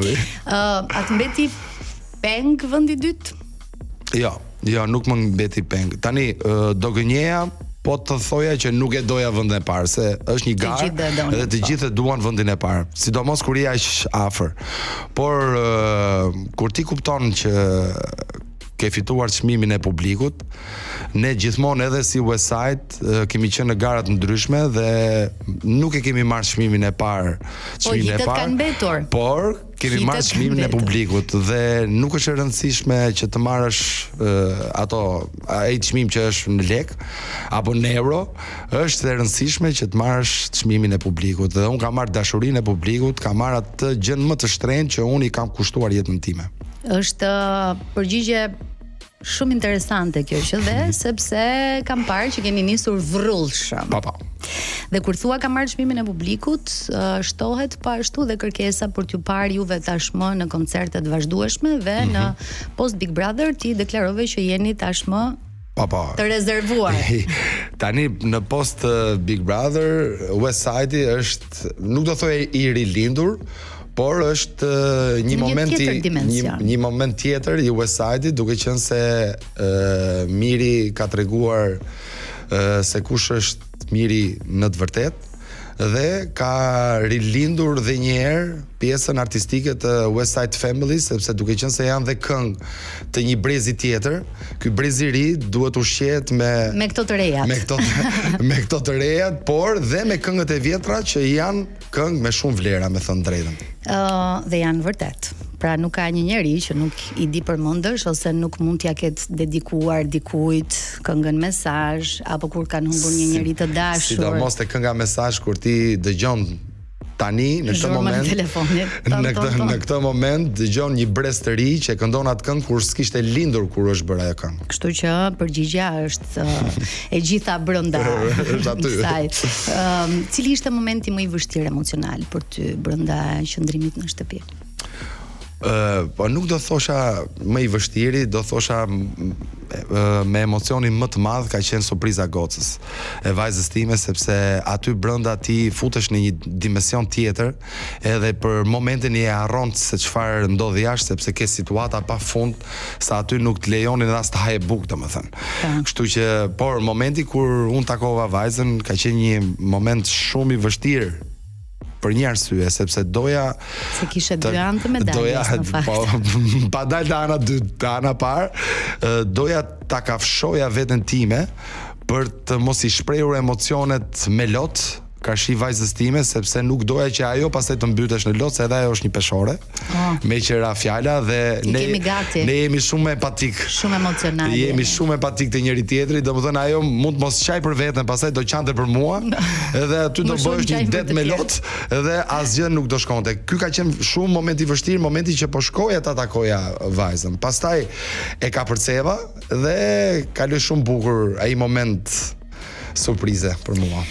Ndodhi. Ë, uh, a të mbeti peng vendi i dytë? Jo, jo, nuk më mbeti peng. Tani uh, do gënjeja, po të thoja që nuk e doja vendin e parë, se është një garë dhe të po. gjithë e duan vendin e parë, sidomos kur je aq afër. Por uh, kur ti kupton që ke fituar çmimin e publikut, ne gjithmonë edhe si Westside kemi qenë në gara të ndryshme dhe nuk e kemi marrë çmimin e parë, po, çmimin e parë. Kanë mbetur. Por kemi marrë çmimin e publikut dhe nuk është e rëndësishme që të marrësh uh, ato ai çmim që është në lek apo në euro, është e rëndësishme që të marrësh çmimin e publikut dhe unë kam marrë dashurinë e publikut, kam marrë atë gjënë më të shtrenjtë që unë i kam kushtuar jetën time. Është përgjigje Shumë interesante kjo që dhe sepse kam parë që keni nisur vrullshëm. Po po. Dhe kur thua kam marrë çmimin e publikut, shtohet po ashtu dhe kërkesa për t'ju parë juve tashmë në koncerte të vazhdueshme dhe mm -hmm. në mhm. post Big Brother ti deklarove që jeni tashmë Po po. Të rezervuar. Tani në post Big Brother, Westside është nuk do thoja i rilindur, por është një moment i një, një moment tjetër i Westside-it, duke qenë se uh, Miri ka treguar uh, se kush është Miri në të vërtetë dhe ka rilindur dhe një herë pjesën artistike të Westside Family sepse duke qenë se janë dhe këngë të një brezi tjetër, ky brez i ri duhet ushqehet me me këto të rejat. Me këto me këto të rejat, por dhe me këngët e vjetra që janë Këngë me shumë vlera, me thënë drejtën. Ë uh, dhe janë vërtet. Pra nuk ka një njeri që nuk i di përmendësh ose nuk mund t'ia ketë dedikuar dikujt këngën mesazh apo kur kanë humbur një njeri të dashur. Sidomos te kënga mesazh kur ti dëgjon tani në këtë moment telefonit, në këtë në këtë moment dëgjon një brez të ri që e këndon atë këngë kur s'kishte lindur kur është bërë ajo këngë. Kështu që përgjigja është e gjitha brenda është aty. Kësaj. Ëm, cili ishte momenti më i vështirë emocional për ty brenda qëndrimit në shtëpi? Ë, po nuk do thosha më i vështiri, do thosha me emocionin më të madh ka qenë surpriza gocës e vajzës time sepse aty brenda ti futesh në një dimension tjetër edhe për momentin i harron se çfarë ndodh jashtë sepse ke situata pa fund sa aty nuk të lejonin as të haje bukë, domethënë. Po. Kështu që, por momenti kur unë takova vajzën ka qenë një moment shumë i vështirë për një arsye, sepse doja se kishe dy anë të medaljes doja, në fakt. Po, pa dalë te ana dytë, te ana parë, doja ta kafshoja veten time për të mos i shprehur emocionet me lot, karshi vajzës time sepse nuk doja që ajo pastaj të mbytesh në lot se edhe ajo është një peshore. Oh. Meqë ra fjala dhe ne ne jemi shumë empatik. Shumë emocional. Jemi shumë empatik te njëri tjetri, domethënë ajo mund të mos qajë për veten, pastaj do qante për mua, edhe aty do bëhesh një det me lot dhe asgjë nuk do shkonte. Ky ka qenë shumë moment i vështirë, momenti që po shkoja ta takoja vajzën. Pastaj e kapërceva dhe kaloi shumë bukur ai moment surprize për mua.